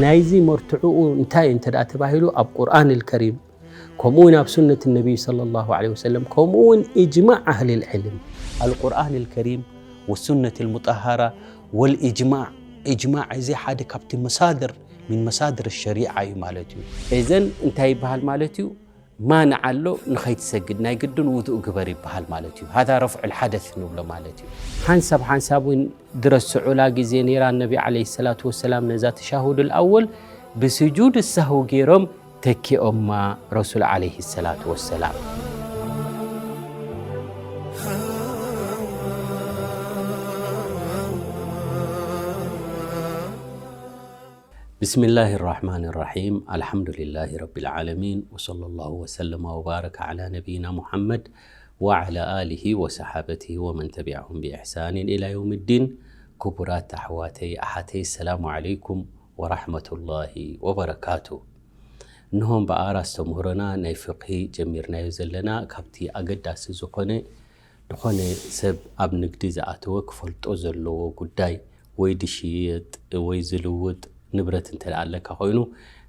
ናይዚ መርትዕኡ እንታይ እንተ ደኣ ተባሂሉ፣ ኣብ ቁርኣን ኣልከሪም፣ ከምኡ እውን ኣብ ሱነት ነቢይ ሰለላሁ ዐለይሂ ወሰለም፣ ከምኡ እውን ኢጅማዕ ኣህሊል ዕልም። ኣልቁርኣን ኣልከሪም ወሱነት ኣልሙጠሃራ ወልኢጅማዕ። ኢጅማዕ እዚ ሓደ ካብቲ መሳድር፣ ሚን መሳድር ሸሪዓ እዩ ማለት እዩ። እዘን እንታይ ይበሃል ማለት እዩ? ማንዓ ኣሎ፣ ንኸይትሰግድ ናይ ግድን ውዱእ ግበር ይበሃል ማለት እዩ። ሃዛ ረፍዑል ሓደስ ንብሎ ማለት እዩ። ሓንሳብ ሓንሳብ እውን ድረስዑላ ግዜ ነይራ፣ ነቢ ዓለይሂ ሰላቱ ወሰላም ነዛ ተሻሁዱል ኣወል ብስጁድ ሳህው ገይሮም ተኪኦማ ረሱል ዓለይሂ ሰላቱ ወሰላም። بسم الله الرحمن الرحيم. الحمد لله رب العالمين. وصلى الله وسلم وبارك على نبينا محمد وعلى آله وصحابته ومن تبعهم بإحسان إلى يوم الدين. ክቡራት ኣሕዋተይ ኣሓተይ፣ ሰላሙ ዓለይኩም ወራሕመቱላሂ ወበረካቱ። እንሆም ብኣራ ኣስተምህሮና ናይ ፍቕሂ ጀሚርናዮ ዘለና ካብቲ ኣገዳሲ ዝኾነ፣ ዝኾነ ሰብ ኣብ ንግዲ ዝኣተወ ክፈልጦ ዘለዎ ጉዳይ፣ ወይ ድሽየጥ ወይ ዝልውጥ ንብረት እንተ ደኣ ኣለካ ኮይኑ፣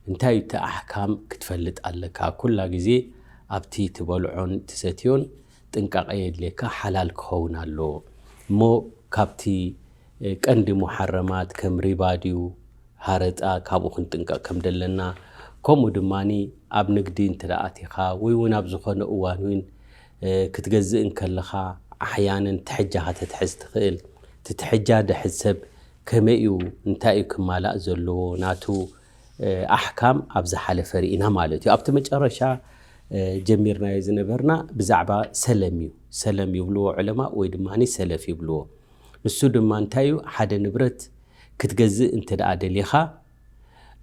እንታይ እቲ ኣሕካም ክትፈልጥ ኣለካ። ኩላ ግዜ ኣብቲ ትበልዖን ትሰትዮን ጥንቃቐ የድልየካ፣ ሓላል ክኸውን ኣለዎ። እሞ ካብቲ፣ እ፣ ቀንዲ ሙሓረማት ከም ሪባ ድዩ፣ ሃረጣ፣ ካብኡ ክንጥንቀቕ ከም ደለና፣ ከምኡ ድማኒ ኣብ ንግዲ እንተ ደኣ ኣቲኻ ወይ እውን ኣብ ዝኾነ እዋን እውን፣ እ፣ ክትገዝእ እንከለኻ ኣሕያንን ትሕጃኻ ተትሕዝ ትኽእል። እቲ ትሕጃ ድሕዝ ሰብ ከመይ እዩ፣ እንታይ እዩ ክማላእ ዘለዎ፣ ናቱ፣ እ፣ ኣሕካም ኣብ ዝሓለፈ ርኢና ማለት እዩ። ኣብቲ መጨረሻ፣ እ፣ ጀሚርናዮ ዝነበርና ብዛዕባ ሰለም እዩ። ሰለም ይብልዎ ዑለማ ወይ ድማኒ ሰለፍ ይብልዎ። ንሱ ድማ እንታይ እዩ? ሓደ ንብረት ክትገዝእ እንተ ደኣ ደሊኻ፣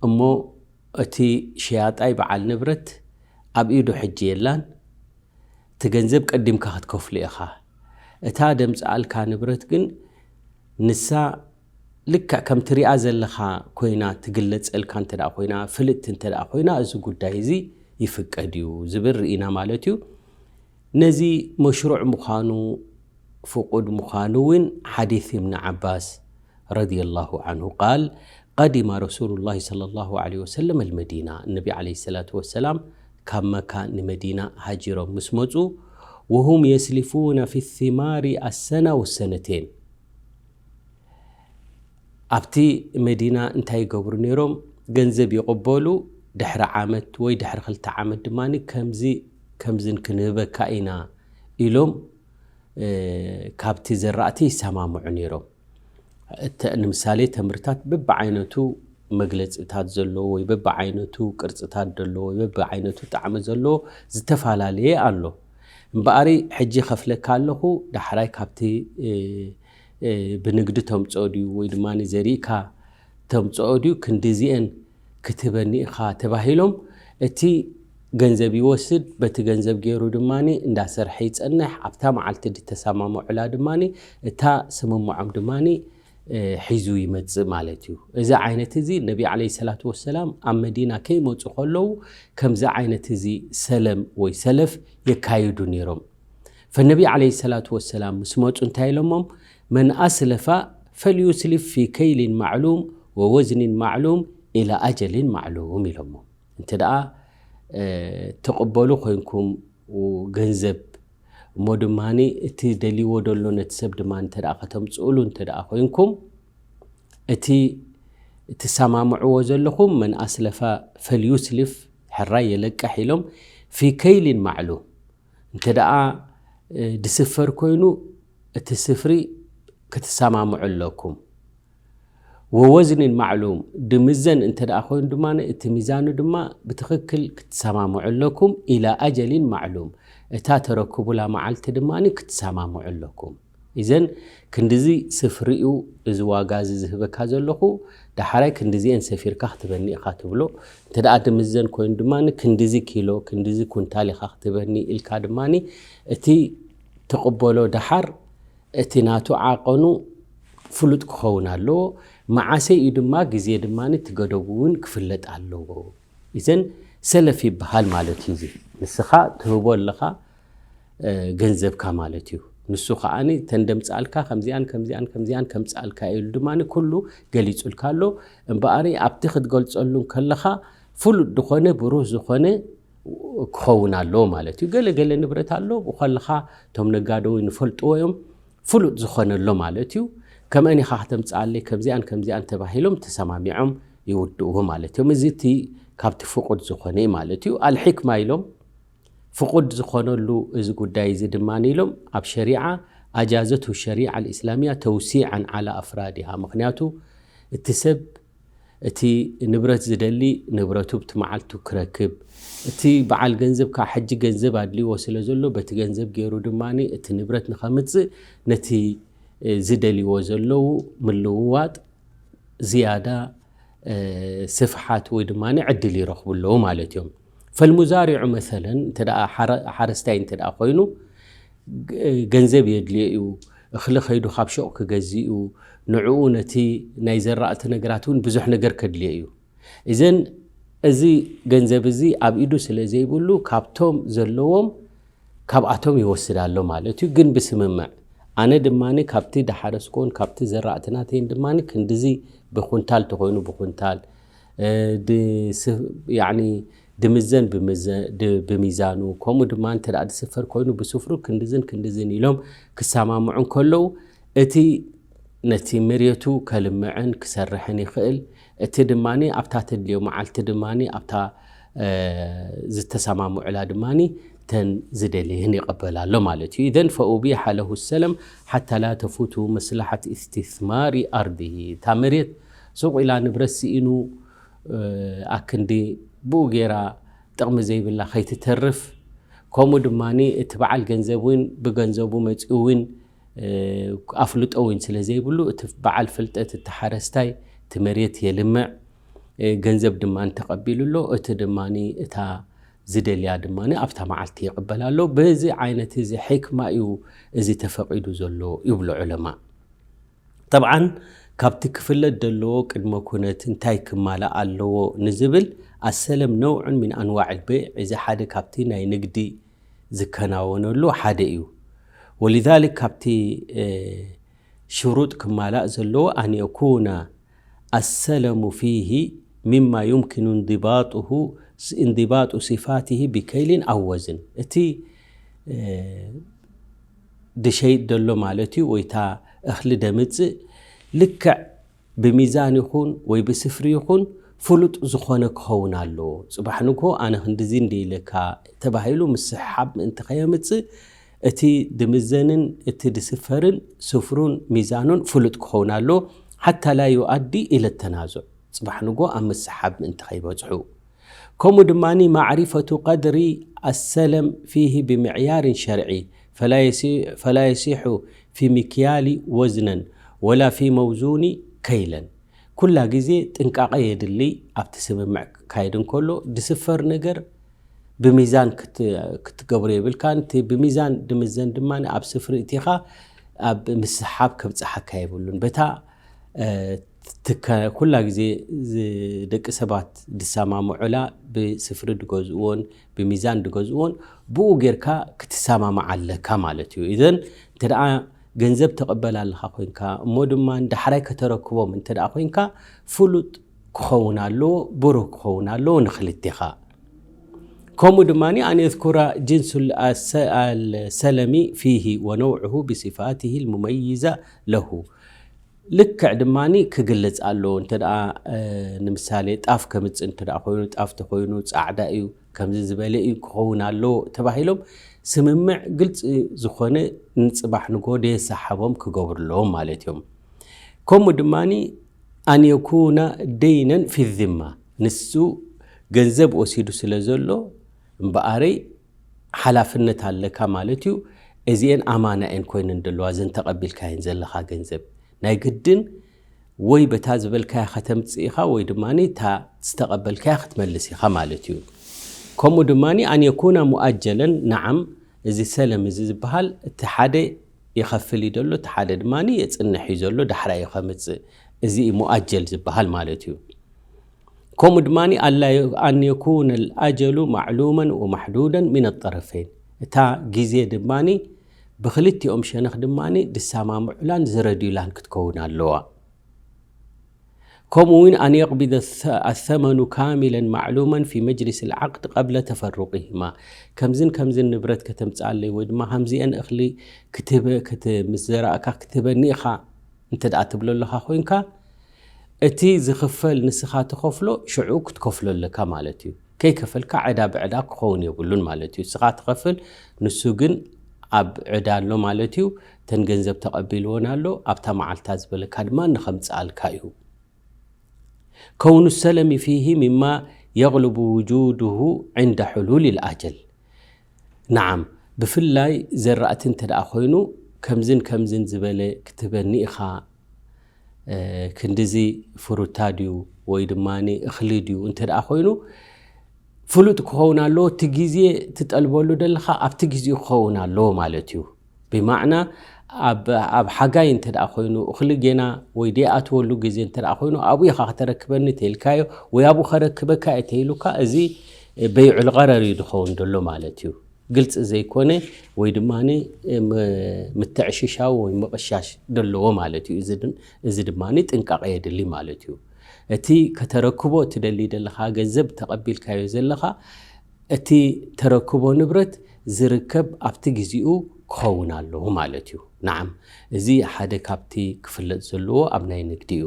እሞ እቲ ሸያጣይ በዓል ንብረት ኣብ ኢዱ ሕጂ የላን፣ እቲ ገንዘብ ቀዲምካ ክትከፍሎ ኢኻ። እታ ደምጽኣልካ ንብረት ግን ንሳ ልክዕ ከም ትሪኣ ዘለኻ ኮይና ትግለጸልካ እንተ ደኣ ኮይና፣ ፍልጥቲ እንተ ደኣ ኮይና፣ እዚ ጉዳይ እዚ ይፍቀድ እዩ ዝብል ርኢና ማለት እዩ። ነዚ መሽሩዕ ምዃኑ፣ ፍቑድ ምዃኑ እውን ሓዲስ እብን ዓባስ ረዲየላሁ ዓንሁ ቃል፣ ቀዲማ ረሱሉላሂ ሰለላሁ ዓለይሂ ወሰለም ኣልመዲና፣ ነቢ ዓለይሂ ሰላቱ ወሰላም ካብ መካ ንመዲና ሃጂሮም ምስ መጹ፣ ወሁም የስሊፉነ ፊ ሲማሪ ኣሰና ወሰነቴን። ኣብቲ መዲና እንታይ ይገብሩ ነይሮም? ገንዘብ ይቕበሉ፣ ድሕሪ ዓመት ወይ ድሕሪ ክልተ ዓመት ድማ ከምዚ ከምዝን ክንህበካ ኢና ኢሎም፣ እ፣ ካብቲ ዘራእቲ ይሰማምዑ ነይሮም። እተ-፣ ንምሳሌ ተምርታት በብዓይነቱ መግለጺታት ዘለዎ ወይ በብዓይነቱ ቅርጽታት ዘለዎ ወይ በብዓይነቱ ጣዕሚ ዘለዎ ዝተፈላለየ ኣሎ። እምበኣሪ ሕጂ ከፍለካ ኣለኹ፣ ዳሕራይ ካብቲ፣ እ፣ እ፣ ብንግዲ ተምጽኦ ድዩ ወይ ድማ ዘሪእካ ተምጽኦ ድዩ፣ ክንዲዚኤን ክትህበኒ ኢኻ ተባሂሎም፣ እቲ ገንዘብ ይወስድ፣ በቲ ገንዘብ ገይሩ ድማ እንዳሰርሐ ይጸንሕ። ኣብታ መዓልቲ ድተሰማምዑላ ድማ እታ ስምምዖም ድማ፣ እ፣ ሒዙ ይመጽእ ማለት እዩ። እዚ ዓይነት እዚ ነቢ ዓለይሂ ሰላቱ ወሰላም ኣብ መዲና ከይመጹ ከለዉ ከምዚ ዓይነት እዚ ሰለም ወይ ሰለፍ የካይዱ ነይሮም። ፈነቢ ዓለይሂ ሰላቱ ወሰላም ምስ መጹ እንታይ ኢሎሞም? መን ኣስለፋ ፈልዩስሊፍ ፊ ከይሊን ማዕሉም ወወዝኒን ማዕሉም ኢላ ኣጀሊን ማዕሉም ኢሎሞም። እንተ ደኣ፣ እ፣ ትቕበሉ ኮይንኩም ገንዘብ፣ እሞ ድማኒ እቲ ደልይዎ ደሎ ነቲ ሰብ ድማ እንተ ደኣ ከተምጽኡሉ እንተ ደኣ ኮይንኩም፣ እቲ ትሰማምዕዎ ዘለኹም መን ኣስለፋ ፈልዩስሊፍ፣ ሕራይ የለቅሕ ኢሎም፣ ፊ ከይሊን ማዕሉም፣ እንተ ደኣ፣ እ፣ ድስፈር ኮይኑ እቲ ስፍሪ ክትሰማምዑ ኣለኩም። ወወዝኒን ማዕሉም፣ ድምዘን እንተ ደኣ ኮይኑ ድማ እቲ ሚዛኑ ድማ ብትኽክል ክትሰማምዑ ኣለኩም። ኢላ ኣጀሊን ማዕሉም፣ እታ ተረክቡላ መዓልቲ ድማ ክትሰማምዑ ኣለኩም። ኢዘን ክንድዚ ስፍሪኡ እዚ ዋጋ እዚ ዝህበካ ዘለኹ፣ ዳሕራይ ክንድዚኤን ሰፊርካ ክትበኒ ኢኻ ትብሎ። እንተ ደኣ ድምዘን ኮይኑ ድማ ክንድዚ ኪሎ፣ ክንድዚ ኩንታል ኢኻ ክትበኒ ኢልካ ድማ እቲ ትቕበሎ ደሓር እቲ ናቱ ዓቐኑ ፍሉጥ ክኸውን ኣለዎ። መዓሰ እዩ ድማ ግዜ ድማ እቲ ገደቡ እውን ክፍለጥ ኣለዎ። ኢዘን ሰለፍ ይበሃል ማለት እዩ። እዚ ንስኻ ትህቦ ኣለኻ፣ እ፣ ገንዘብካ ማለት እዩ። ንሱ ከዓኒ ተን ደምጻልካ ከምዚኣን ከምዚኣን ከምዚኣን ከምጻልካ ኢሉ ድማ ኩሉ ገሊጹልካ ኣሎ። እምበኣሪ ኣብቲ ክትገልጸሉ ከለኻ ፍሉጥ ዝኾነ ብሩህ ዝኾነ ክኸውን ኣለዎ ማለት እዩ። ገለ ገለ ንብረት ኣሎ ብኸለኻ እቶም ነጋዶ ንፈልጥዎ እዮም ፍሉጥ ዝኾነ ኣሎ ማለት እዩ። ከምአን ኢኻ ከተምጽኣለይ ከምዚኣን ከምዚኣን ተባሂሎም ተሰማሚዖም ይውድእዎ ማለት እዮም። እዚ እቲ ካብቲ ፍቁድ ዝኾነ እዩ ማለት እዩ። ኣልሕክማ ኢሎም ፍቁድ ዝኾነሉ እዚ ጉዳይ እዚ ድማ ኢሎም ኣብ ሸሪዓ ኣጃዘቱ ሸሪዓ ኣልእስላሚያ ተውሲዓን ዓላ ኣፍራዲሃ። ምክንያቱ እቲ ሰብ እቲ ንብረት ዝደሊ ንብረቱ ብቲ መዓልቱ ክረክብ፣ እቲ በዓል ገንዘብ ከዓ ሕጂ ገንዘብ ኣድልዎ ስለ ዘሎ በቲ ገንዘብ ገይሩ ድማ እቲ ንብረት ንኸምፅእ ነቲ ዝደልዎ ዘለዉ ምልውዋጥ ዝያዳ ስፍሓት ወይ ድማ ዕድል ይረኽቡ ኣለዉ ማለት እዮም። ፈልሙዛሪዑ መሰለን እንተ ደኣ ሓረ- ሓረስታይ እንተ ደኣ ኮይኑ ግ- ገንዘብ የድልዮ እዩ። እኽሊ ከይዱ ካብ ሹቕ ክገዝእ እዩ። ንዕኡ ነቲ ናይ ዘራእቲ ነገራት እውን ብዙሕ ነገር ከድልዮ እዩ። እዘን እዚ ገንዘብ እዚ ኣብ ኢዱ ስለ ዘይብሉ ካብቶም ዘለዎም ካብኣቶም ይወስድ ኣሎ ማለት እዩ። ግን ብስምምዕ ኣነ ድማ ካብቲ ዳሓረስኮን ካብቲ ዘራእትናተይን ድማ ክንድዚ ብኩንታል ተኮይኑ ብኩንታል ድምዘን ብሚዛኑ ከምኡ ድማ እንተ ድስፈር ኮይኑ ብስፍሩ ክንድዝን ክንድዝን ኢሎም ክሰማምዑ እንከለዉ እቲ ነቲ መሬቱ ከልምዕን ክሰርሕን ይኽእል። እቲ ድማ ኣብታ ተድልዮ መዓልቲ ድማ ኣብታ ዝተሰማምዑላ ድማ ተን ዝደልየህን ይቕበል ኣሎ ማለት እዩ። إذن فأبيح له السلم حتى لا تفوته مصلحة استثمار أرضه። እታ መሬት ሱቕ ኢላ ንብረት ስኢኑ ኣክንዲ ብኡ ገይራ ጥቕሚ ዘይብላ ከይትተርፍ ከምኡ ድማ እቲ በዓል ገንዘብ እውን ብገንዘቡ መፂኡ እውን ኣፍልጦ እውን ስለ ዘይብሉ እቲ በዓል ፍልጠት እቲ ሓረስታይ እቲ መሬት የልምዕ ገንዘብ ድማ እንተቐቢሉ ኣሎ። እቲ ድማ እታ ዝደልያ ድማ ኣብታ መዓልቲ ይቕበል ኣሎ። በዚ ዓይነት እዚ ሕክማ እዩ እዚ ተፈቒዱ ዘሎ ይብሉ ዑለማ። ጠብዓን ካብቲ ክፍለጥ ዘለዎ ቅድመ ኩነት እንታይ ክማላእ ኣለዎ ንዝብል ኣሰለም ነውዕን ምን ኣንዋዕ ልበይዕ እዚ ሓደ ካብቲ ናይ ንግዲ ዝከናወነሉ ሓደ እዩ። ወሊዛሊክ ካብቲ ሽሩጥ ክማላእ ዘለዎ ኣን የኩነ ኣሰለሙ ፊሂ ሚማ ዩምኪኑ እንድባጡሁ እንድባጡ ሲፋቲሂ ብከይሊን ኣው ወዝን እቲ ድሸይጥ ደሎ ማለት እዩ ወይታ እኽሊ ደምፅእ ልክዕ ብሚዛን ይኹን ወይ ብስፍሪ ይኹን ፍሉጥ ዝኾነ ክኸውን ኣለዎ። ፅባሕ ንግሆ ኣነ ክንድዚ እንዲ ኢለካ ተባሂሉ ምስሕሓብ ምእንቲ ከየምፅእ እቲ ድምዘንን እቲ ድስፈርን ስፍሩን ሚዛኑን ፍሉጥ ክኸውን ኣለዎ። ሓታ ላ ዩኣዲ ኢለ ተናዙዕ ፅባሕ ንግሆ ኣብ ምስሓብ ምእንቲ ከይበፅሑ ከምኡ ድማ ማዕሪፈቱ ቀድሪ ኣሰለም ፊሂ ብምዕያርን ሸርዒ ፈላ የሲሑ ፊ ሚክያሊ ወዝነን ወላ ፊ መውዙኒ ከይለን። ኩላ ግዜ ጥንቃቐ የድሊ። ኣብቲ ስምምዕ ክካየድ እንከሎ ድስፈር ነገር ብሚዛን ክትገብሮ የብልካን። እቲ ብሚዛን ድምዘን ድማ ኣብ ስፍሪ እቲኻ ኣብ ምስሓብ ከብፅሓካ የብሉን። በታ ኩላ ግዜ ደቂ ሰባት ድሰማምዑላ ብስፍሪ ድገዝእዎን ብሚዛን ድገዝእዎን ብኡ ጌርካ ክትሰማማዕ ኣለካ ማለት እዩ። እዘን እንተ ገንዘብ ተቐበል ኣለኻ ኮይንካ እሞ ድማ ዳሕራይ ከተረክቦም እንተ ኮይንካ ፍሉጥ ክኸውን ኣለዎ፣ ብሩህ ክኸውን ኣለዎ ንክልቴኻ። ከምኡ ድማ ኣን የዝኩራ ጅንሱ ሰለሚ ፊሂ ወነውዕሁ ብሲፋትሂ ልሙመይዛ ለሁ። ልክዕ ድማ ክግለጽ ኣለዎ። እንተ ንምሳሌ ጣፍ ከምጽእ እንተ ኮይኑ ጣፍ ተኮይኑ ጻዕዳ እዩ ከምዚ ዝበለ እዩ ክኸውን ኣለዎ ተባሂሎም ስምምዕ ግልፂ ዝኾነ ንፅባሕ ንጎ ደየሰሓቦም ክገብሩ ኣለዎም ማለት እዮም። ከምኡ ድማ ኣን የኩነ ደይነን ፊ ዚማ ንሱ ገንዘብ ወሲዱ ስለ ዘሎ እምበኣረይ ሓላፍነት ኣለካ ማለት እዩ። እዚኤን ኣማና እየን ኮይነን ዘለዋ ዘን ተቐቢልካየን ዘለኻ ገንዘብ ናይ ግድን ወይ በታ ዝበልካያ ከተምፅእ ኢኻ ወይ ድማ እታ ዝተቐበልካያ ክትመልስ ኢኻ ማለት እዩ። ከምኡ ድማ ኣን የኩነ ሙኣጀለን ነዓም እዚ ሰለም እዚ ዝበሃል እቲ ሓደ ይኸፍል እዩ ዘሎ እቲ ሓደ ድማ የፅንሕ እዩ ዘሎ ዳሕራ እዩ ከምፅእ እዚ ሙኣጀል ዝበሃል ማለት እዩ። ከምኡ ድማ ኣን የኩነ ኣጀሉ ማዕሉመን ወማሕዱደን ሚን ጠረፈይን እታ ግዜ ድማ ብክልቲኦም ሸነኽ ድማ ድሰማምዑላን ዝረድዩላን ክትከውን ኣለዋ። ከምኡ እውን ኣን የቕቢደ ኣሰመኑ ካሚለን ማዕሉመን ፊ መጅሊስ ልዓቅድ ቀብለ ተፈሩቅሂማ። ከምዝን ከምዝን ንብረት ከተምፅኣለይ ወይ ድማ ከምዚአን እኽሊ ክትበ ምስ ዘራእካ ክትበኒ ኢኻ እንተ ደኣ ትብሎ ኣለኻ ኮይንካ፣ እቲ ዝኽፈል ንስኻ ትኸፍሎ ሽዑ ክትከፍሎ ኣለካ ማለት እዩ። ከይከፈልካ ዕዳ ብዕዳ ክኸውን የብሉን ማለት እዩ። ንስኻ ትኸፍል፣ ንሱ ግን ኣብ ዕዳ ኣሎ ማለት እዩ። እተን ገንዘብ ተቐቢልወን ኣሎ፣ ኣብታ መዓልታ ዝበለካ ድማ ንኸምፅኣልካ እዩ። ከውኑ ሰለሚ ፊሂ ሚማ የቕልቡ ውጁድሁ ዕንደ ሕሉል ልኣጀል። ነዓም፣ ብፍላይ ዘራእቲ እንተ ደኣ ኮይኑ ከምዝን ከምዝን ዝበለ ክትበኒ ኢኻ፣ ክንድዚ ፍሩታ ድዩ ወይ ድማ እኽሊ ድዩ እንተ ደኣ ኮይኑ ፍሉጥ ክኸውን ኣለዎ። እቲ ግዜ ትጠልበሉ ደለኻ ኣብቲ ግዜኡ ክኸውን ኣለዎ ማለት እዩ። ብማዕና ኣብ ሓጋይ እንተ ደኣ ኮይኑ እኽሊ ጌና ወይ ደይኣትወሉ ግዜ እንተ ደኣ ኮይኑ ኣብኡ ኢኻ ከተረክበኒ ተይልካዮ ወይ ኣብኡ ከረክበካ እየ ተይሉካ፣ እዚ በይዑል ቀረር እዩ ዝኸውን ዘሎ ማለት እዩ። ግልፂ ዘይኮነ ወይ ድማ ምትዕሽሻው ወይ ምቕሻሽ ዘለዎ ማለት እዩ። እዚ ድማ ጥንቃቐ የድሊ ማለት እዩ። እቲ ከተረክቦ እትደሊ ዘለኻ ገንዘብ ተቐቢልካዮ ዘለኻ እቲ ተረክቦ ንብረት ዝርከብ ኣብቲ ግዜኡ ክኸውን ኣለዎ ማለት እዩ። ነዓም፣ እዚ ሓደ ካብቲ ክፍለጥ ዘለዎ ኣብ ናይ ንግዲ እዩ።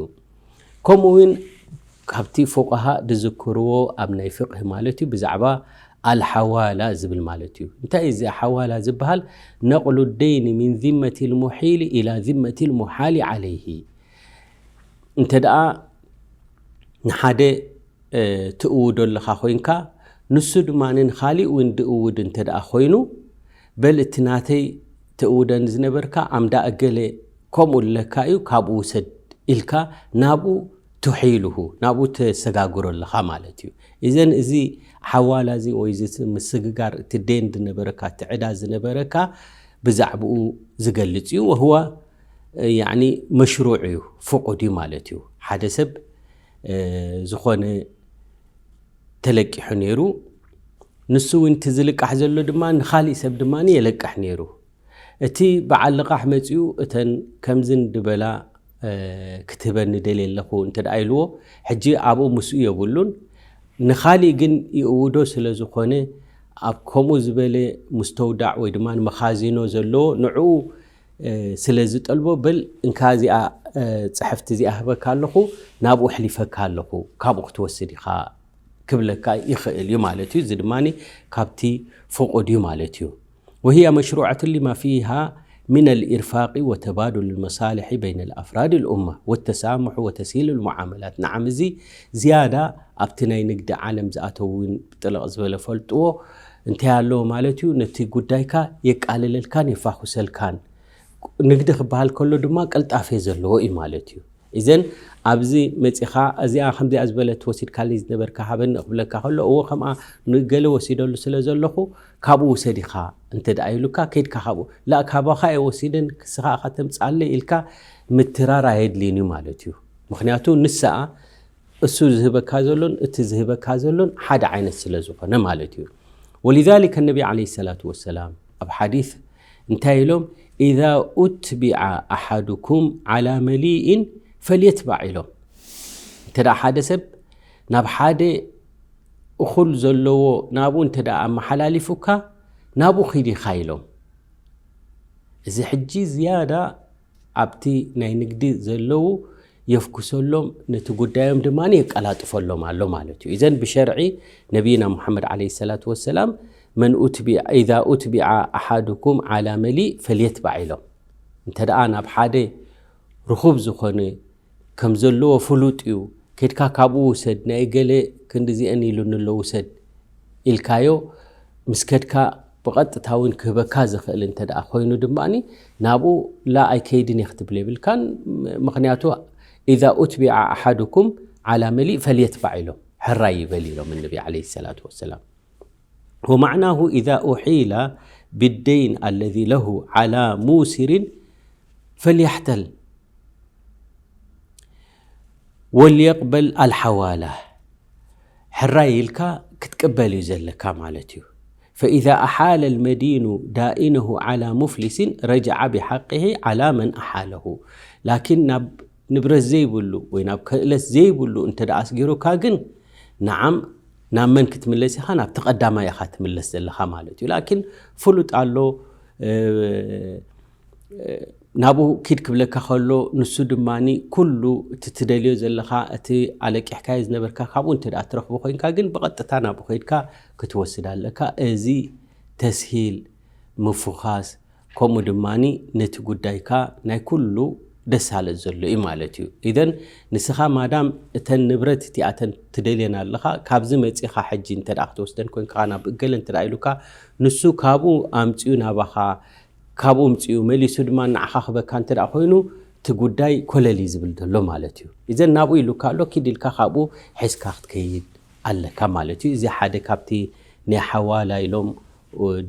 ከምኡ እውን ካብቲ ፉቃሃ ዝዝክርዎ ኣብ ናይ ፍቅህ ማለት እዩ ብዛዕባ ኣልሓዋላ ዝብል ማለት እዩ። እንታይ እዚ ሓዋላ ዝበሃል? ነቕሉ ደይኒ ሚን ዚመት ልሙሒሊ ኢላ ዚመት ልሙሓሊ ዓለይሂ። እንተ ደኣ ንሓደ ትእውዶ ኣለኻ ኮይንካ ንሱ ድማ ንኻሊእ እውን ድእውድ እንተ ደኣ ኮይኑ በል እቲ ናተይ ትእውደን ዝነበርካ ኣምዳ እገለ ከምኡ ኣለካ እዩ ካብኡ ውሰድ ኢልካ ናብኡ ትሒልሁ ናብኡ ተሰጋግሮ ኣለኻ ማለት እዩ። እዘን እዚ ሓዋላ እዚ ወይ ምስግጋር እቲ ዴን ዝነበረካ እቲ ዕዳ ዝነበረካ ብዛዕባኡ ዝገልፅ እዩ። ወህዋ ያኒ መሽሩዕ እዩ፣ ፍቁድ እዩ ማለት እዩ። ሓደ ሰብ ዝኾነ ተለቂሑ ነይሩ፣ ንሱ እውን እቲ ዝልቃሕ ዘሎ ድማ ንኻሊእ ሰብ ድማ የለቅሕ ነይሩ። እቲ በዓል ልቓሕ መፂኡ እተን ከምዝን ድበላ ክትህበኒ ደልየ ኣለኹ እንተ ደኣ ኢልዎ፣ ሕጂ ኣብኡ ምስኡ የብሉን። ንኻሊእ ግን ይእውዶ ስለ ዝኾነ ኣብ ከምኡ ዝበለ ሙስተውዳዕ ወይ ድማ መኻዚኖ ዘለዎ ንዕኡ ስለ ዝጠልቦ፣ በል እንካ እዚኣ ፅሕፍቲ እዚኣ ህበካ ኣለኹ፣ ናብኡ ኣሕሊፈካ ኣለኹ፣ ካብኡ ክትወስድ ኢኻ ክብለካ ይኽእል እዩ ማለት እዩ። እዚ ድማ ካብቲ ፍቁድ እዩ ማለት እዩ። وهي مشروعة لما فيها من الإرفاق وتبادل المصالح بين الأفراد الأمة والتسامح وتسهيل المعاملات. نعم، እዚ ዝያዳ ኣብቲ ናይ ንግዲ ዓለም ዝኣተው እውን ብጥልቕ ዝበለ ፈልጥዎ እንታይ ኣለዎ ማለት እዩ። ነቲ ጉዳይካ የቃልለልካን የፋኹሰልካን። ንግዲ ክበሃል ከሎ ድማ ቅልጣፌ ዘለዎ እዩ ማለት እዩ። እዘን ኣብዚ መፂኻ እዚኣ ከምዚኣ ዝበለት ወሲድካለይ ዝነበርካ ሃበኒ ክብለካ ከሎ፣ እዎ ከምኣ ንገለ ወሲደሉ ስለ ዘለኹ ካብኡ ውሰድ ኢኻ እንተ ደኣ ኢሉካ፣ ከይድካ ካብኡ ላ ካባኻ እየ ወሲደን ክስኻ ኢኻ ተምፅኣለይ ኢልካ ምትራር ኣየድልይን እዩ ማለት እዩ። ምክንያቱ ንስኣ እሱ ዝህበካ ዘሎን እቲ ዝህበካ ዘሎን ሓደ ዓይነት ስለ ዝኾነ ማለት እዩ። ولذلك النبي عليه الصلاة والسلام ኣብ ሓዲስ እንታይ ኢሎም? إذا أتبع أحدكم على مليء فليتبع ኢሎም። እንተ ደኣ ሓደ ሰብ ናብ ሓደ እኹል ዘለዎ ናብኡ እንተ ደኣ ኣመሓላሊፉካ ናብኡ ኺድ ኢኻ ኢሎም። እዚ ሕጂ ዝያዳ ኣብቲ ናይ ንግዲ ዘለዉ የፍኩሰሎም፣ ነቲ ጉዳዮም ድማ የቀላጥፈሎም ኣሎ ማለት እዩ። እዘን ብሸርዒ ነቢይና ሙሓመድ ዓለይሂ ሰላቱ ወሰላም መን ኡትቢዐ ኢዛ ኡትቢዐ ኣሓዱኩም ዓላ መሊእ ፈልየትባዕ ኢሎም። እንተ ደኣ ናብ ሓደ ርኹብ ዝኾነ ከም ዘለዎ ፍሉጥ እዩ፣ ከድካ ካብኡ ውሰድ፣ ናይ ገለ ክንዲዚአን ኢሉኒ ኣሎ ውሰድ ኢልካዮ፣ ምስ ከድካ ብቐጥታ እውን ክህበካ ዝኽእል እንተ ደኣ ኮይኑ ድማ ናብኡ ላ ኣይከይድን እየ ክትብል የብልካን። ምኽንያቱ ኢዛ ኡትቢዐ ኣሓዱኩም ዓላ መሊእ ፈልየትባዕ ኢሎም፣ ሕራይ ይበል ኢሎም ነቢ ዓለይሂ ሰላቱ ወሰላም። ومعناه إذا أحيل بالدين الذي له على موسر فليحتل وليقبل الحوالة. ሕራይ ኢልካ ክትቅበል እዩ ዘለካ ማለት እዩ። فإذا أحال المدين دائنه على مفلس رجع بحقه على من أحاله. ላኪን ናብ ንብረት ዘይብሉ ወይ ናብ ክእለት ዘይብሉ እንተ ደኣ ኣስጊሩካ ግን፣ ንዓም ናብ መን ክትምለስ ኢኻ? ናብቲ ቀዳማይ ኢኻ ትምለስ ዘለኻ ማለት እዩ። ላኪን ፍሉጥ ኣሎ፣ እ፣ ናብኡ ኪድ ክብለካ ከሎ፣ ንሱ ድማኒ ኩሉ እቲ ትደልዮ ዘለኻ፣ እቲ ኣለቂሕካዮ ዝነበርካ ካብኡ እንተ ደኣ ትረኽቦ ኮይንካ ግን ብቐጥታ ናብኡ ከይድካ ክትወስድ ኣለካ። እዚ ተስሂል፣ ምፉኻስ፣ ከምኡ ድማኒ ነቲ ጉዳይካ ናይ ኩሉ ደሳለጥ ዘሎ እዩ ማለት እዩ። ኢዘን ንስኻ ማዳም እተን ንብረት እቲኣተን ትደልየን ኣለኻ፣ ካብዚ መጺኻ ሕጂ እንተ ደኣ ክትወስደን ኮይንካ ናብ እገለ እንተ ደኣ ኢሉካ፣ ንሱ ካብኡ ኣምጺኡ ናባኻ፣ ካብኡ ኣምጺኡ መሊሱ ድማ ንዓኻ ክበካ እንተ ደኣ ኮይኑ፣ እቲ ጉዳይ ኮለል እዩ ዝብል ዘሎ ማለት እዩ። ኢዘን ናብኡ ኢሉካ ኣሎ፣ ኪድ ኢልካ ካብኡ ሒዝካ ክትከይድ ኣለካ ማለት እዩ። እዚ ሓደ ካብቲ ናይ ሓዋላ ኢሎም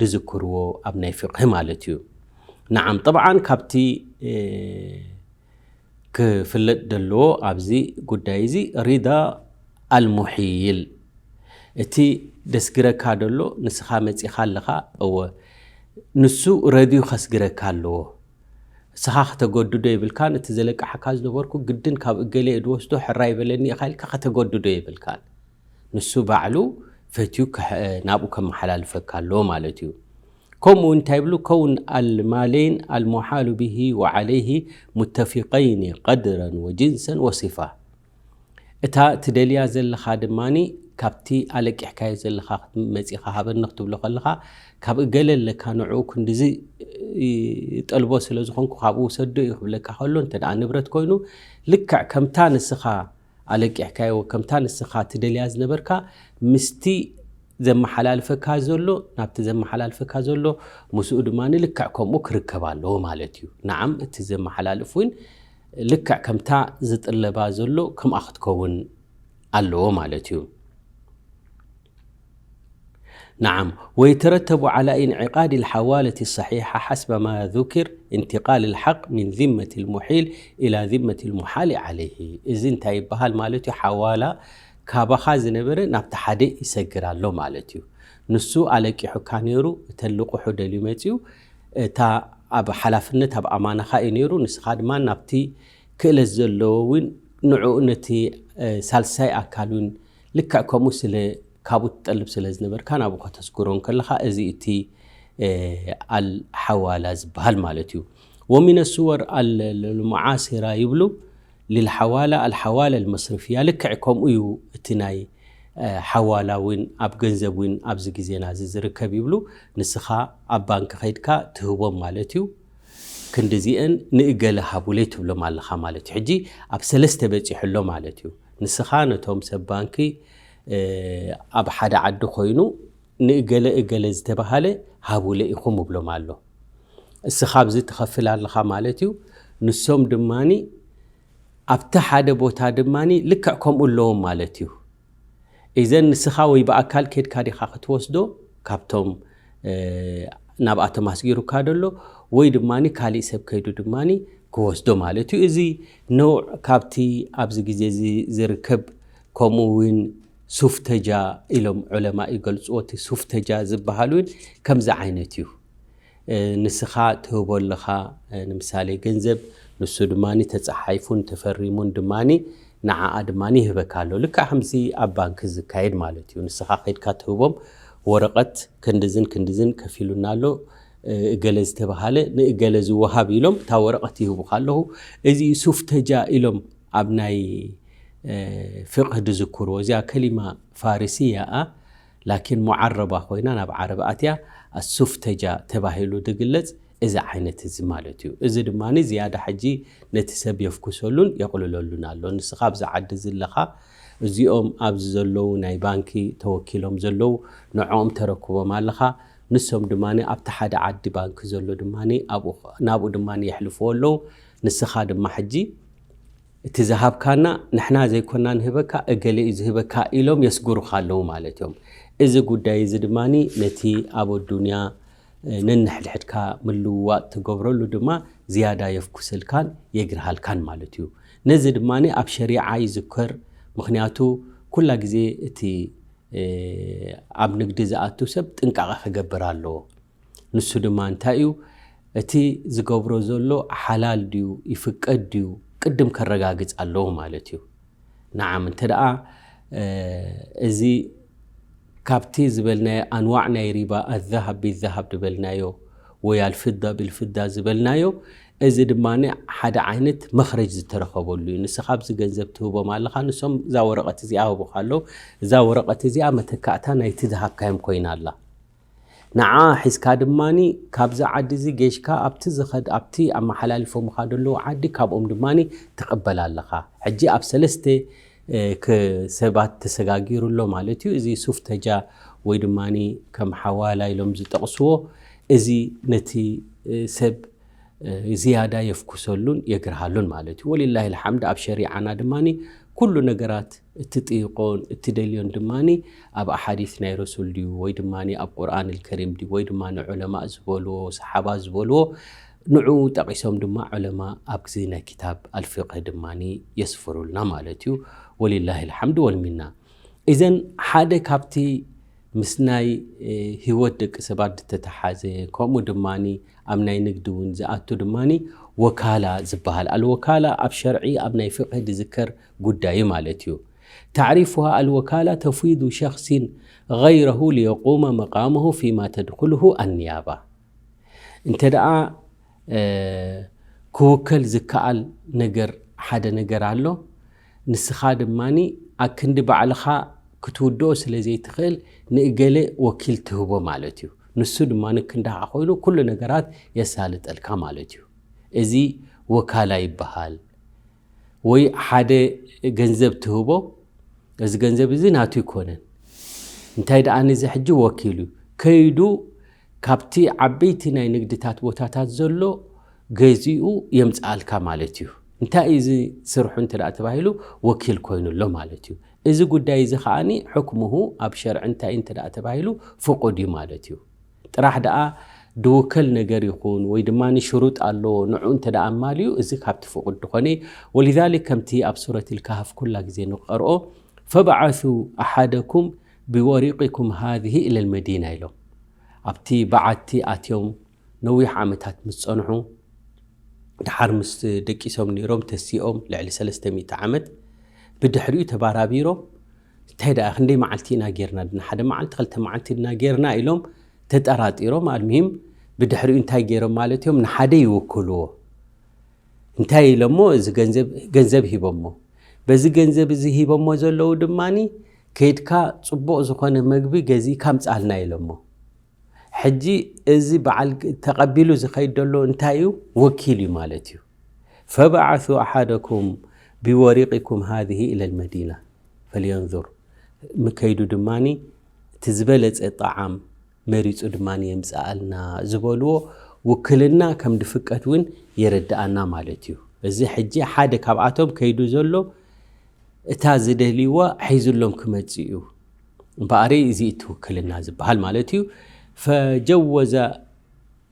ድዝክርዎ ኣብ ናይ ፍቅህ ማለት እዩ። ነዓም፣ ጠብዓን ካብቲ፣ እ፣ ክፍለጥ ዘለዎ ኣብዚ ጉዳይ እዚ ሪዳ ኣልሙሒል፣ እቲ ደስግረካ ደሎ ንስኻ መጺኻ ኣለኻ፣ እወ፣ ንሱ ረድዩ ከስግረካ ኣለዎ። ንስኻ ከተገድዶ የብልካን፣ እቲ ዘለቃሕካ ዝነበርኩ ግድን ካብ እገሌ እየ ድወስዶ፣ ሕራይ በለኒ ኢኻ ኢልካ ከተገድዶ የብልካን። ንሱ ባዕሉ ፈትዩ ከሕ-፣ ናብኡ ከመሓላልፈካ ኣለዎ ማለት እዩ። ከምኡ እንታይ ይብሉ? ከውን ኣልማሌን ኣልሙሓሉ ብሂ ወዓለይሂ ሙተፊቀይኒ ቀድረን ወጅንሰን ወሲፋ። እታ ትደልያ ዘለኻ ድማኒ ካብቲ ኣለቂሕካዮ ዘለኻ መጺኻ ሃበኒ ክትብሎ ከለኻ፣ ካብ እገለ ኣለካ ንዕኡ ክንድዚ ይጠልቦ ስለ ዝኾንኩ ካብኡ ውሰዶ እዩ ክብለካ ከሎ፣ እንተ ደኣ ንብረት ኮይኑ ልክዕ ከምታ ንስኻ ኣለቂሕካዮ፣ ከምታ ንስኻ ትደልያ ዝነበርካ ምስቲ ዘመሓላልፈካ ዘሎ፣ ናብቲ ዘመሓላልፈካ ዘሎ ምስኡ ድማ ልክዕ ከምኡ ክርከብ ኣለዎ ማለት እዩ። ነዓም፣ እቲ ዘመሓላልፍ እውን ልክዕ ከምታ ዝጥለባ ዘሎ ከምኣ ክትከውን ኣለዎ ማለት እዩ። نعم، ويترتب على انعقاد الحوالة الصحيحة حسب ما ذكر انتقال الحق من ذمة المحيل إلى ذمة المحال عليه። እዚ እንታይ ይበሃል ማለት እዩ? ሓዋላ ካባኻ ዝነበረ ናብቲ ሓደ ይሰግር ኣሎ ማለት እዩ። ንሱ ኣለቂሑካ ነይሩ፣ እተን ልቑሑ ደልዩ መጺኡ፣ እታ ኣብ ሓላፍነት ኣብ ኣማናኻ እዩ ነይሩ፣ ንስኻ ድማ ናብቲ ክእለት ዘለዎ እውን ንዕኡ ነቲ፣ እ፣ ሳልሳይ ኣካል እውን ልክዕ ከምኡ ስለ ካብኡ ትጠልብ ስለ ዝነበርካ ናብኡ ከተስግሮ እንከለኻ እዚ እቲ፣ እ፣ ኣልሓዋላ ዝበሃል ማለት እዩ። ومن الصور ال-، ال-، المعاصرة ይብሉ للحوالة الحوالة المصرفية ልክዕ ከምኡ እዩ እቲ ናይ፣ እ፣ ሓዋላ እውን ኣብ ገንዘብ እውን ኣብዚ ግዜና እዚ ዝርከብ ይብሉ። ንስኻ ኣብ ባንክ ከይድካ ትህቦም ማለት እዩ። ክንድዚአን ንእገለ ሃቡለይ ትብሎም ኣለኻ ማለት እዩ። ሕጂ ኣብ ሰለስተ በጺሑ ኣሎ ማለት እዩ። ንስኻ ነቶም ሰብ ባንኪ፣ እ፣ ኣብ ሓደ ዓዲ ኮይኑ ንእገለ እገለ ዝተባሃለ ሃቡለ ኢኹም እብሎም ኣሎ። እስኻ ኣብዚ ትኸፍል ኣለኻ ማለት እዩ። ንሶም ድማኒ ኣብቲ ሓደ ቦታ ድማኒ ልክዕ ከምኡ ኣለዎም ማለት እዩ። ኢዘን ንስኻ ወይ ብኣካል ኬድካ ዲኻ ክትወስዶ ካብቶም፣ እ፣ ናብኣቶም ኣስጊሩካ ደሎ፣ ወይ ድማኒ ካሊእ ሰብ ከይዱ ድማኒ ክወስዶ ማለት እዩ። እዚ ነውዕ ካብቲ ኣብዚ ግዜ እዚ ዝርከብ፣ ከምኡ እውን ሱፍተጃ ኢሎም ዑለማ ይገልጽዎ። እቲ ሱፍተጃ ዝበሃል እውን ከምዚ ዓይነት እዩ። እ፣ ንስኻ ትህቦ ኣለኻ፣ እ፣ ንምሳሌ ገንዘብ፣ ንሱ ድማኒ ተጻሓይፉን ተፈሪሙን ድማኒ ንዓኣ ድማኒ ይህበካ ኣሎ። ልክዕ ከምዚ ኣብ ባንክ ዝካየድ ማለት እዩ። ንስኻ ከይድካ ትህቦም ወረቐት ክንድዝን ክንድዝን ከፊሉና ኣሎ፣ እ፣ እገለ ዝተባሃለ ንእገለ ዝወሃብ ኢሎም እታ ወረቐት ይህቡኻ ኣለኹ። እዚ ሱፍተጃ ኢሎም ኣብ ናይ፣ እ፣ ፍቅህ ዝዝክርዎ። እዚኣ ከሊማ ፋርስያ እያ፣ ላኪን ሙዓረባ ኮይና ናብ ዓረብ ኣትያ ኣሱፍተጃ ተባሂሉ ዝግለጽ እዚ ዓይነት እዚ ማለት እዩ። እዚ ድማኒ ዝያዳ ሕጂ ነቲ ሰብ የፍኩሰሉን የቕልለሉን ኣሎ። ንስኻ ኣብዚ ዓዲ እዚ ኣለኻ፣ እዚኦም ኣብዚ ዘለዉ ናይ ባንኪ ተወኪሎም ዘለዉ ንዕኦም ተረክቦም ኣለኻ። ንሶም ድማኒ ኣብቲ ሓደ ዓዲ ባንኪ ዘሎ ድማኒ ኣብኡ፣ ናብኡ ድማኒ የሕልፍዎ ኣለዉ። ንስኻ ድማ ሕጂ እቲ ዝሃብካና ንሕና ዘይኮና ንህበካ፣ እገሌ እዩ ዝህበካ ኢሎም የስግሩኻ ኣለዉ ማለት እዮም። እዚ ጉዳይ እዚ ድማኒ ነቲ ኣብ ኣዱንያ፣ እ፣ ነንሕድሕድካ ምልውዋጥ ትገብረሉ ድማ ዝያዳ የፍኩሰልካን የግርሃልካን ማለት እዩ። ነዚ ድማኒ ኣብ ሸሪዓ ይዝከር። ምኽንያቱ ኩላ ግዜ እቲ ኣብ ንግዲ ዝኣቱ ሰብ ጥንቃቐ ክገብር ኣለዎ። ንሱ ድማ እንታይ እዩ? እቲ ዝገብሮ ዘሎ ሓላል ድዩ ይፍቀድ ድዩ ቅድም ከረጋግጽ ኣለዎ ማለት እዩ። ንዓም እንተ ደኣ እዚ ካብቲ ዝበልናዮ ኣንዋዕ ናይ ሪባ ኣዛሃብ ቢዛሃብ ዝበልናዮ ወይ ኣልፍዳ ቢልፍዳ ዝበልናዮ፣ እዚ ድማ ሓደ ዓይነት መኽረጅ ዝተረኸበሉ እዩ። ንስኻ ኣብዚ ገንዘብ ትህቦም ኣለኻ፣ ንሶም እዛ ወረቐት እዚኣ ህቡኻ ኣለዉ። እዛ ወረቐት እዚኣ መተካእታ ናይቲ ዝሃብካዮም ኮይና ኣላ። ንዓ ሒዝካ ድማ ካብዚ ዓዲ እዚ ጌሽካ ኣብቲ ዝኸድ ኣብቲ ኣመሓላሊፎምኻ ዘለዉ ዓዲ ካብኦም ድማ ትቕበል ኣለኻ። ሕጂ ኣብ ሰለስተ ሰባት ተሰጋጊሩ ኣሎ ማለት እዩ። እዚ ሱፍተጃ ወይ ድማ ከም ሓዋላ ኢሎም ዝጠቕስዎ፣ እዚ ነቲ ሰብ ዝያዳ የፍኩሰሉን የግርሃሉን ማለት እዩ። ወሊላሂ ልሓምድ ኣብ ሸሪዓና ድማ ኩሉ ነገራት እትጥይቆን እትደልዮን ድማ ኣብ ኣሓዲት ናይ ረሱል ድዩ ወይ ድማ ኣብ ቁርኣን ልከሪም ድዩ ወይ ድማ ዑለማ ዝበልዎ ሰሓባ ዝበልዎ ንዑ ጠቒሶም ድማ ዑለማ ኣብ ግዜ ናይ ክታብ ኣልፍቅህ ድማ የስፍሩልና ማለት እዩ። ወሊላሂ ልሓምድ ወልሚና። እዘን ሓደ ካብቲ ምስ ናይ ህይወት ደቂ ሰባት ዝተተሓዘ፣ ከምኡ ድማ ኣብ ናይ ንግዲ እውን ዝኣቱ ድማ ወካላ ዝበሃል። ኣልወካላ ኣብ ሸርዒ ኣብ ናይ ፍቅህ ዝዝከር ጉዳይ ማለት እዩ። ታዕሪፉሃ ኣልወካላ ተፍዊዱ ሸኽሲን ገይረሁ ሊየቁመ መቃመሁ ፊማ ተድኩልሁ ኣንያባ። እንተ ደኣ ክውከል ዝከኣል ነገር ሓደ ነገር ኣሎ፣ ንስኻ ድማ ኣክንዲ ባዕልኻ ክትውድኦ ስለ ዘይትኽእል ንእገለ ወኪል ትህቦ ማለት እዩ። ንሱ ድማ ክንዳኻ ኮይኑ ኩሉ ነገራት የሳልጠልካ ማለት እዩ። እዚ ወካላ ይበሃል። ወይ ሓደ ገንዘብ ትህቦ፣ እዚ ገንዘብ እዚ ናቱ ይኮነን። እንታይ ደኣ ንዚ ሕጂ ወኪሉ ከይዱ ካብቲ ዓበይቲ ናይ ንግድታት ቦታታት ዘሎ ገዚኡ የምጽኣልካ ማለት እዩ። እንታይ እዩ እዚ ስርሑ እንተ ደኣ ተባሂሉ ወኪል ኮይኑ ኣሎ ማለት እዩ። እዚ ጉዳይ እዚ ከዓኒ ሕክምሁ ኣብ ሸርዒ እንታይ እንተ ደኣ ተባሂሉ ፍቁድ እዩ ማለት እዩ። ጥራሕ ደኣ ድውከል ነገር ይኹን ወይ ድማ ሽሩጥ ኣለዎ፣ ንዑ እንተ ደኣ ኣማልዩ እዚ ካብቲ ፍቁድ ድኾነ እዩ። ወሊዛሊክ ከምቲ ኣብ ሱረት ልካህፍ ኩላ ግዜ ንቀርኦ ፈብዓሱ ኣሓደኩም ብወሪቂኩም ሃዚህ ኢለል መዲና ኢሎም ኣብቲ በዓቲ ኣትዮም ነዊሕ ዓመታት ምስ ጸንሑ፣ ድሓር ምስ ደቂሶም ነይሮም ተሲኦም ልዕሊ ሰለስተ ሚእቲ ዓመት፣ ብድሕሪኡ ተባራቢሮም እንታይ ደኣ ክንደይ መዓልቲ ኢና ጌርና ድና ሓደ መዓልቲ ክልተ መዓልቲ ድና ጌርና ኢሎም ተጠራጢሮም ኣልሚሂም ብድሕሪኡ እንታይ ገይሮም ማለት እዮም ንሓደ ይውክልዎ እንታይ ኢሎሞ እዚ ገንዘብ ገንዘብ ሂቦሞ በዚ ገንዘብ እዚ ሂቦሞ ዘለዉ ድማ ከይድካ ጽቡቕ ዝኾነ መግቢ ገዚእካ ምጻልና ኢሎሞ ሕጂ እዚ በዓል ተቐቢሉ ዝኸይድ ዘሎ እንታይ እዩ ወኪል እዩ ማለት እዩ فابعثوا أحدكم بورقكم هذه إلى المدينة فلينظر ምከይዱ ድማ እቲ ዝበለጸ ጣዓም መሪጹ ድማ የምጽኣልና ዝበልዎ ውክልና ከም ድፍቀድ እውን የረድኣና ማለት እዩ። እዚ ሕጂ ሓደ ካብኣቶም ከይዱ ዘሎ እታ ዝደልይዋ ሒዙሎም ክመጽእ እዩ። እምበኣረይ እዚ እቲ ውክልና ዝበሃል ማለት እዩ። فجوز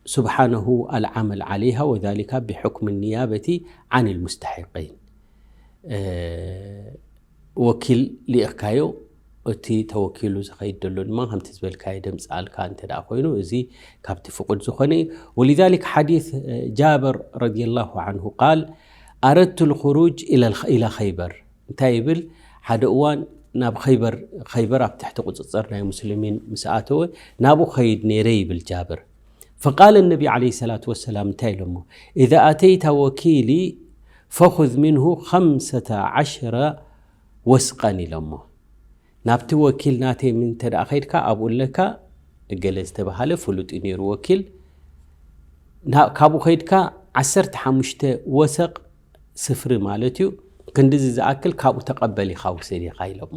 سبحانه العمل عليها وذلك بحكم النيابة عن المستحقين ወኪል ልኢኽካዮ እቲ ተወኪሉ ዝኸይድ ዘሎ ድማ ከምቲ ዝበልካዮ ደምፅኣልካ እንተ ደኣ ኮይኑ እዚ ካብቲ ፍቁድ ዝኾነ እዩ ولذلك حديث جابر رضي الله عنه قال أردت الخروج إلى خيبر እንታይ ይብል ሓደ እዋን ናብ ኸይበር ኸይበር ኣብ ትሕቲ ቁፅፅር ናይ ሙስሊሚን ምስ ኣተወ ናብኡ ኸይድ ነይረ ይብል ጃብር فقال النبي عليه الصلاة والسلام እንታይ ኢሎሞ إذا أتيت وكيلي فخذ منه خمسة عشر وسقا ኢሎሞ ናብቲ ወኪል ናተይ እንተ ደኣ ኸይድካ ኣብኡ ኣለካ እገለ ዝተባሃለ ፍሉጥ እዩ ነይሩ ወኪል ካብኡ ኸይድካ ዓሰርተ ሓሙሽተ ወሰቕ ስፍሪ ማለት እዩ ክንድዚ ዝኣክል ካብኡ ተቐበል ኢኻ ውሰድ ኢኻ ኢሎሞ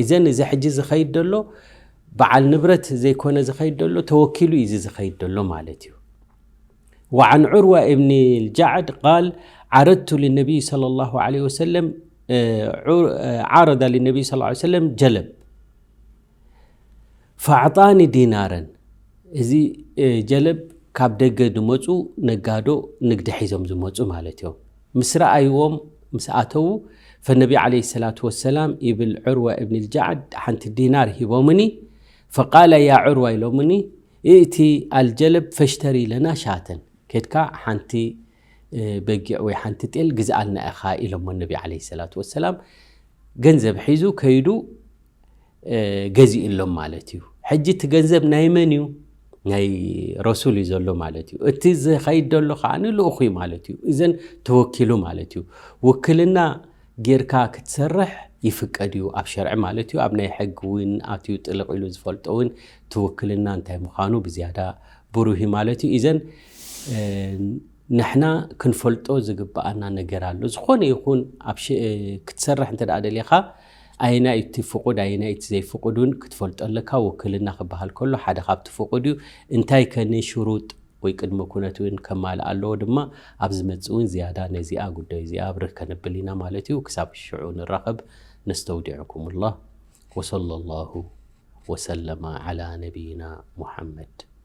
እዘን እዚ ሕጂ ዝኸይድ ዘሎ በዓል ንብረት ዘይኮነ ዝኸይድ ዘሎ ተወኪሉ እዩ እዚ ዝኸይድ ዘሎ ማለት እዩ وعن عروة ابن الجعد قال عرضت للنبي صلى الله عليه وسلم عرض للنبي صلى الله عليه وسلم جلب فأعطاني دينارا እዚ ጀለብ ካብ ደገ ዝመፁ ነጋዶ ንግዲ ሒዞም ዝመፁ ማለት እዮም ምስ ረኣይዎም ምስ ኣተዉ ፈነቢ ዓለይሂ ሰላቱ ወሰላም ኢብል ዑርዋ እብን ልጃዕድ ሓንቲ ዲናር ሂቦምኒ። ፈቃለ ያ ዑርዋ ኢሎምኒ፣ ائت الجلب فاشتري لنا شاة፣ ኬድካ ሓንቲ በጊዕ ወይ ሓንቲ ጤል ግዝኣልና ኢኻ ኢሎሞ ነቢ ዓለይሂ ሰላቱ ወሰላም። ገንዘብ ሒዙ ከይዱ ገዚእሎም ማለት እዩ። ሕጂ እቲ ገንዘብ ናይ መን እዩ? ናይ ረሱል እዩ ዘሎ ማለት እዩ። እቲ ዝኸይድ ዘሎ ከዓ ልኡኹ እዩ ማለት እዩ። እዘን ተወኪሉ ማለት እዩ። ውክልና ጌርካ ክትሰርሕ ይፍቀድ እዩ ኣብ ሸርዒ ማለት እዩ። ኣብ ናይ ሕጊ እውን ኣትዩ ጥልቕ ኢሉ ዝፈልጦ እውን እቲ ውክልና እንታይ ምዃኑ ብዝያዳ ብሩህ እዩ ማለት እዩ። እዘን ንሕና ክንፈልጦ ዝግብኣና ነገር ኣሎ። ዝኾነ ይኹን ኣብ ክትሰርሕ እንተ ደኣ ደሊኻ ኣየናይ እቲ ፍቑድ ኣየናይ እቲ ዘይፍቑድ እውን ክትፈልጦ ኣለካ። ውክልና ክበሃል ከሎ ሓደ ካብቲ ፍቑድ እዩ። እንታይ ከኒ ሽሩጥ ወይ ቅድመ ኩነት እውን ከማልእ ኣለዎ ድማ ኣብ ዝመጽእ እውን ዝያዳ ነዚኣ ጉዳይ እዚኣ ኣብርህ ከነብል ኢና ማለት እዩ። ክሳብ ሽዑ ንራኸብ። ነስተውዲዕኩም ላህ። ወሰለ ላሁ ወሰለመ ዓላ ነቢይና ሙሓመድ።